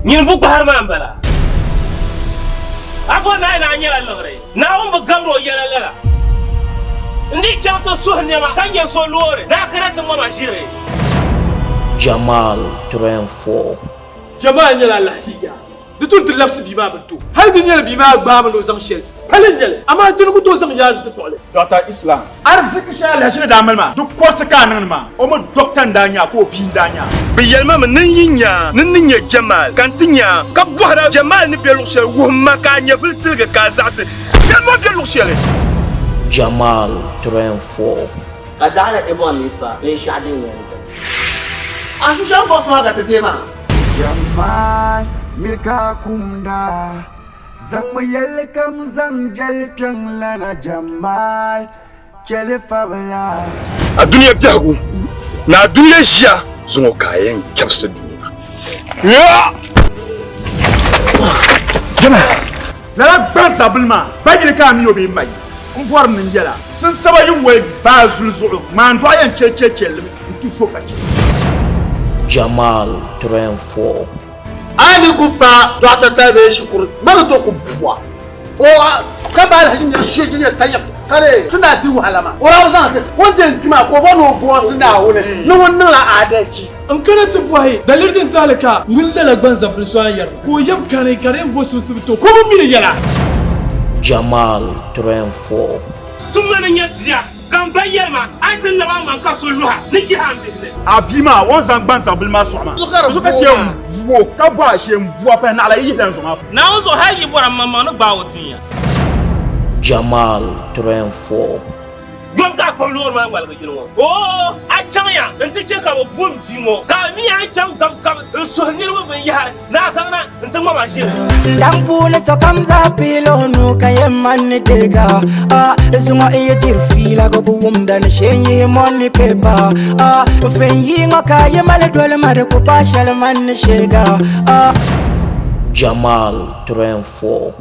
Nyini bukpahiri maa m-bala. A bɔri ni a yi ni a nyɛla liɣiri. Naawuni bi gabiri o yɛla lala. N di chaŋ ti suhi nɛma ka nya so loori ni a kana ti ŋma ma ʒiri. Jamal 3 and 4. Jamal nyɛla alahichi yaa. Di tu ni ti labisi bia maa bini ti o. Hali di nyɛla bia maa gbaami ni o zaŋ shɛli ti ti. Hali n-nyɛli, amaa ti ni ku tooi zaŋ yaali nti kpuɣi li. Dɔkta Islam. Ariziki shɛli alahichi ni daa mali maa, di kɔrisi ka a niŋdi maa. O mi dɔkta n-daa nya a ka o bia n-daa nya a. Bɛ yɛli ma mi ni n yi nya a, ni n ni nya Jamal, ka n ti nya a, ka bɔhir a Jamal ni be luɣ shɛli, wuhim ma ka a nyɛvili tiligi ka a zaɣisi yɛli ma o be luɣ shɛli. Jamal 3 and 4. Ka daɣiri Ibon ni pa binshɛɣu din yɛn niŋ. A shushɛm box maa ka ti deei maa. Jamal miri ka a kumda, zaŋmi yɛlli kam zaŋ jɛli kpiɔŋlana Jamal chɛli fabila. A dunia biɛhigu ni a dunia ʒiya zuŋɔ ka a yɛn chɛbisi dunia. Jama, lala gbansabili maa ba yili ka a mi o bee m ma yi? N bɔri ni n yɛl a, sinsaba yi woli baa zuli zuɣu, ŋmaandɔɣu yɛn che che chɛlimi n-ti so ka chɛ. Jamal 3 and 4. A ni ku paai dɔɣita tali bee shikuru, ma ni tooi ku bua o ka baai lahi nyɛ shee nyɛ tayiɣ ka di ti daa di wahala maa. O daa bi zaŋ ti o ni ti yɛn kpi maa ka o bɔri ni o bɔrisi Naawuni ni ŋun niŋla aadalchi. N kana ti bɔhi daliri din tahili ka ŋuni lala gbanzabili so a ni yɛri ma ka o yɛm kani ka di yɛn bo simsibu ti o ka o bi mi di yɛla. Jamal 3 and 4. Tumma ni nyɛ bia, ka m ba yɛli ma, A yi ti lab a maŋ ka so luha ni yihi a m bihi ni. A bia maa, o ni zaŋ gbanzabili maa sɔɣi maa, zuɣu ka ti yɛn bu o, ka bɔh a shee m-bu a pahi naɣila yi yihi lan zuɣu maa puuni. Naawuni zuɣu hal yi bɔra m maŋmaŋ ni gbaag o tin ya. Jamal 3 and 4. Yom ka a kpuɣi loori maa ŋmaligi yili ŋɔ. Oo, a chaŋya nti chɛ ka bɛ bu m bia ŋɔ, ka a mi a ni chaŋ gabigabi n-suhi niriba binyɛhari ni a zaŋ na nti ŋma ma ʒili. Daŋ puuni sokam zaa piila o nuu ka yɛn manni deega ah, Zuŋɔ n yi diri fiila ka ku wumda ni shee n yihi mɔni pepa ah, Fin yi ŋɔ ka yi mali doli ma di ku paai shɛli manni sheega ah. Jamal 3 and 4.